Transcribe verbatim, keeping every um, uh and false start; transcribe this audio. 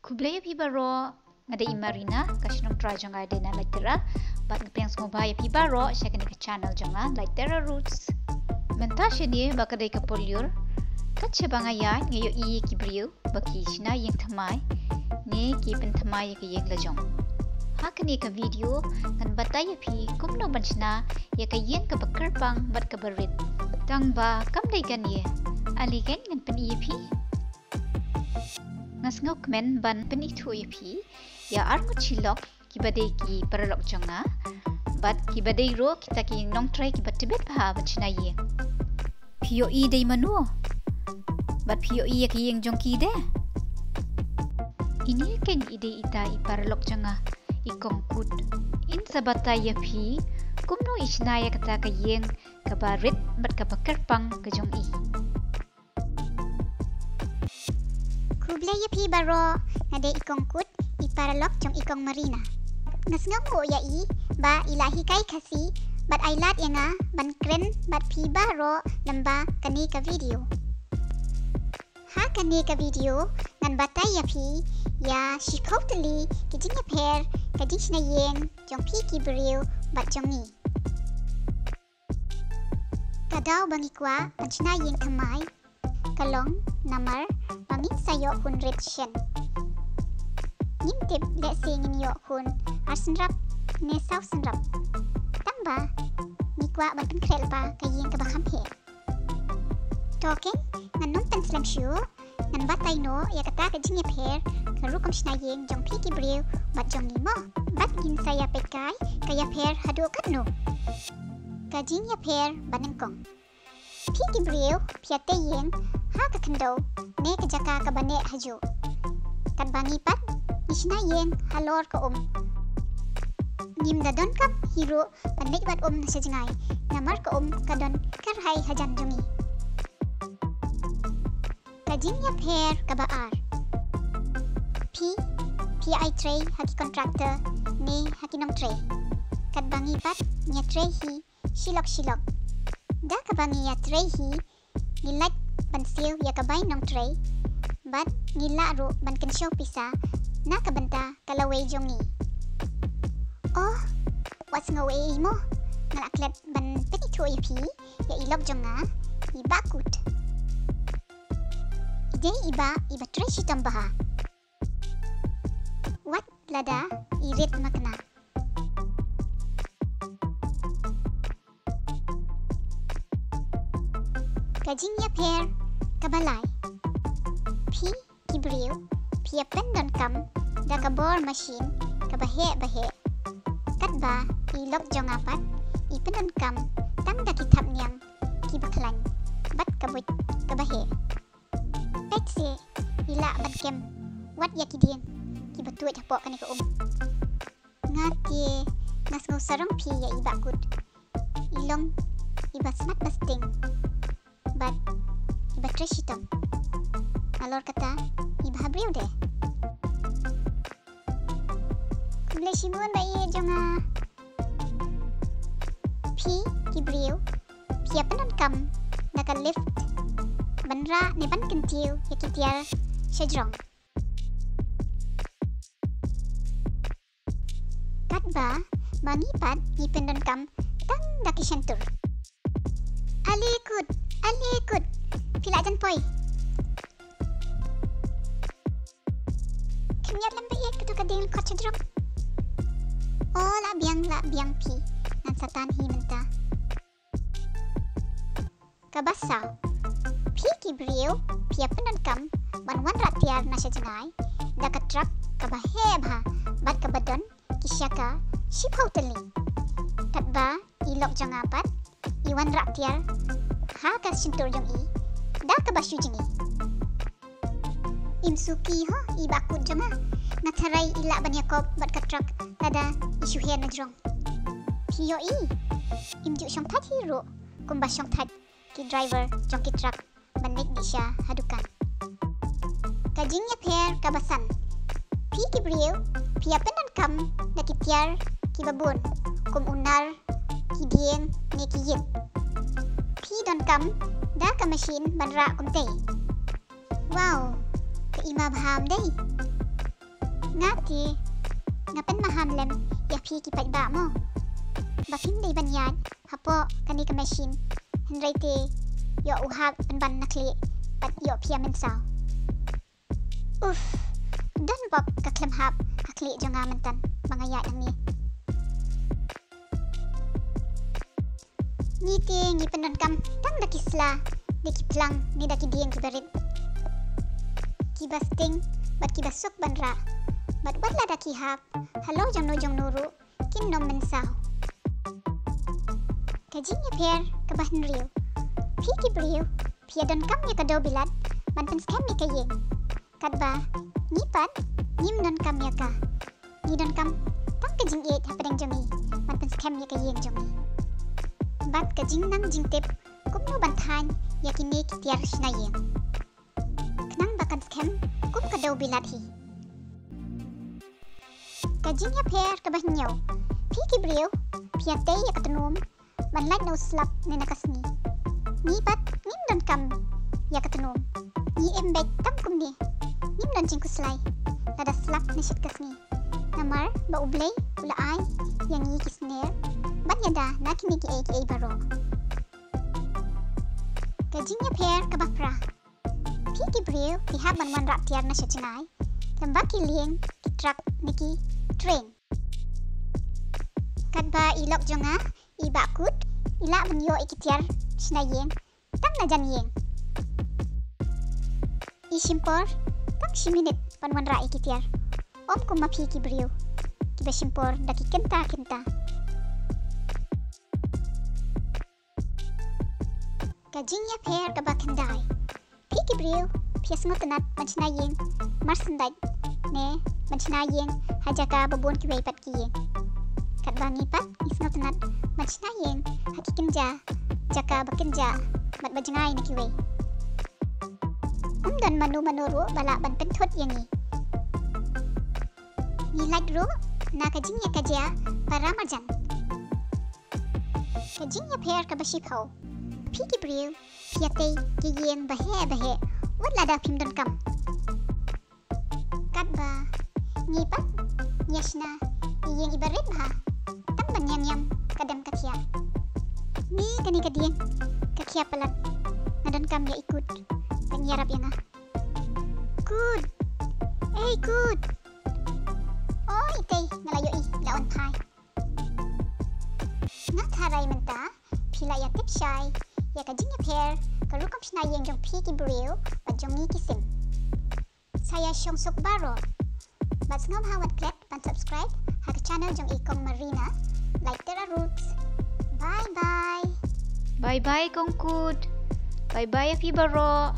Khublei ïa phi baroh, nga dei i Marina, ka shnong trai jong nga dei na Laitera, bad nga pdiang sngewbha ïa phi baroh sha kane ka channel jong nga, Laitera Roots. Mynta shane ba ka dei ka por lyiur, kat shaba nga ïaid nga ïohi ïa ki briew ba ki shna ïing thymmai ne ki pynthymmai ïa ka ïing la jong. Ha kane ka video ngan batai ïa phi kumno ban shna ïa ka ïing kaba kyrpang bad kaba rit. Tang ba kam dei kane, ale kein ngan pyni ïa phi. Nga sngewkmen ban pynithuh ïa phi ïa arngut shi lok kiba dei ki paralok jong nga bad kiba dei ruh kita ki nongtrei kiba tbit bha ban shna ïing. Phi ïohi dei mano? Bad phi ïohi ïa ka ïing jong ki de? Ine kein i dei ita i paralok jong nga, i Kong Kut. In sa batai ïa phi kumno i shna ïa kata ka ïing kaba rit bad kaba kyrpang ka jong i. Khublei ïa phi baroh, nga dei i Kong Kut, i paralok jong i Kong Marina. Nga sngewnguh ïa i ba i la hikai Khasi bad ai lad ïa nga ban kren bad phi baroh lyngba kane ka video. Ha kane ka video ngan batai ïa phi ïa shiphew tylli ki jingïapher ka jingshna ïing jong phi ki briew bad jong ngi. Ka daw ba ngi kwah ban shna ïing thymmai ka long namar ba ngin sa ïoh hun rit shen. Ngim tip lehse ngin ïoh hun ar syrap ne saw syrap. Tang ba ngi kwah ban pynkhreh lypa ka ïing kaba kham heh. To kein, ngan nym pynslem shuh, ngan batai noh ïa kata ka jingïapher ka rukom shna ïing jong phi ki briew bad jong ngi mo. Bad ngin sa ïa peit kai ka ïapher haduh katno. Ka jingïapher ba nyngkong. Phi ki briew phi ïa tei ïing ha ka khyndew ne ka jaka kaba neh hajuh. Katba ngi pat ngi shna ïing halor ka um. Ngim da donkam hi ruh ban leit wad um na sha jngai namar ka um ka don kyrhai hajan jong ngi. Ka jingïapher kaba ar. Phi phi ai trei ha ki contractor ne ha ki nongtrei. Katba ngi pat ngi ïa trei hi shilok shilok. Da kaba ngi ïa trei hi ngi lait ban siew ïa ka bai nongtrei bad ngi lah ruh ban kynshew pisa na ka bynta ka lawei jong ngi. Oh, wat sngew ei ei mo, nga la klet ban pynithuh ïa phi ïa i lok jong nga, i Bah Kut. I dei i bah iba trei shitom bha. Wat lada i rit makna. Ka jingïapher kaba lai. Phi ki briew phi ïa pyndonkam da ka bor machine kaba heh ba heh. Katba i lok jong nga pat i pyndonkam tang da ki thapniang kiba khlaiñ bad ka buit kaba heh. Peit se, i lah ban kem wat ïa ki dieng kiba tuid hapoh kane ka um. Nga te nga sngew sarong phi ïa i Bah Kut. I long iba smat ba sting bad iba trei shitom. Nalor kata iba ha briew de. Khublei shibun ba ïeit jong nga. Phi ki briew phi ïa pyndonkam da ka lift ban rah ne ban kyntiew ïa ki tiar sha jrong. Katba ma ngi pat ngi pyndonkam tang da ki shyntur. Ale Kut, ale Kut, phi la jan poi. Khyndiat lem ba ïeit, kato ka dieng lyngkot sha jrong. O la biang, la biang phi. Ngan sa tan hi mynta. Kaba saw. Phi ki briew phi ïa pyndonkam ban wanrah tiar na sha jngai da ka truck kaba heh bha bad kaba don ki shaka shiphew tylli. Katba i lok jong nga pat i wanrah tiar ha ka shyntur jong i da kaba shu jngi. Im suki ho i Bah Kut jong nga. Nga tharai i lah ban ïakop bad ka truck lada i shu her na jrong. Phi ïohi, im ju shongthait hi ruh kumba shongthait ki driver jong ki truck ban leit dih sha ha dukan. Ka jingïapher kaba san. Phi ki briew phi ïa pyndonkam da ki tiar kiba bun kum u nar, ki dieng ne ki ïit. Phi donkam da ka machine ban rah kumtei. Wow, ka i ma bha ym dei? Nga te, nga pynmaham lem ïa phi ki paidbah mo, ba phim dei ban ïaid hapoh kane ka machine, hynrei te ïoh u hak pynban na khlieh bad ïoh phi ïa mynsaw. Uff, don bok ka khlem hap ha khlieh jong nga mynta ba nga ïaid hangne. Ngi te ngi pyndonkam tang da ki sla, da ki phlang ne da ki dieng kiba rit, kiba sting bad kiba suk ban rah, bad wat la da ki hap halor jongno jongno ruh kin nym mynsaw. Ka jingïapher kaba hynriew, phi ki briew phi ïa donkam ïa ka dewbilat ban pynskhem ïa ka ïing. Katba ngi pat ngim donkam ïa ka. Ngi donkam tang ka jingïeit hapdeng jong ngi ban pynskhem ïa ka ïing jong ngi. Bad ka jingnang jingtip kumno ban thaiñ ïa kine ki tiar shna ïing, khnang ba kan skhem kum ka dewbilat hi. Ka jingïapher kaba hynñiew, phi ki briew phi ïatei ïa ka tnum ban lait na u slap ne na ka sngi. Ngi pat ngim donkam ïa ka tnum. Ngi im beit tang kumne, ngim don jingkhuslai lada slap ne shit ka sngi. Namar ba U Blei u la ai ïa ngi ki sner ban ïada na kine kiei kiei baroh. Ka jingïapher kaba phra, phi ki briew phi hap ban wanrah tiar na sha jngai, lem bad ki lieng, ki truck ne ki train. Katba i lok jong nga i Bah Kut i lah ban ïoh ïa ki tiar shna ïing tang na jan ïing. I shim por tang shi minit ban wanrah ïa ki tiar. Ym kum ma phi ki briew kiba shim por da ki kynta kynta. Ka jingïapher kaba khyndai, phi ki briew phi ïa sngewtynnat ban shna ïing mar syndait ne ban shna ïing ha jaka ba bun kiwei pat ki ïing. Katba ngi pat ngi sngewtynnat ban shna ïing ha ki kynja jaka ba kynja bad ba jngai na kiwei. Ym don mano mano ruh ba lah ban pynthut ïa ngi. Ngi lait ruh na ka jingïakajia para marjan. Ka jingïapher kaba shiphew, phi ki briew phi ïatei ki ïing baheh baheh wat lada phim donkam. Katba ngi pat ngi ïa shna ïa ïing iba rit bha tang ban ïa ngiam ka dem ka thiah. Ni kane ka dieng ka khia palat, nga donkam ïa i Kut ban ïarap ïa nga. Kut! Ei Kut! O itei, nga la ïohi, la wan phai. Nga tharai mynta phi la ïa tip shai ïa ka jingïapher ka rukom shna ïing jong phi ki briew bad jong ngi ki sim. Sa ïa shong suk baroh bad sngewbha wat klet ban subscribe ha ka channel jong i Kong Marina Laitera Roots. Bye bye. Bye bye Kong Kut. Bye bye ïa phi baroh.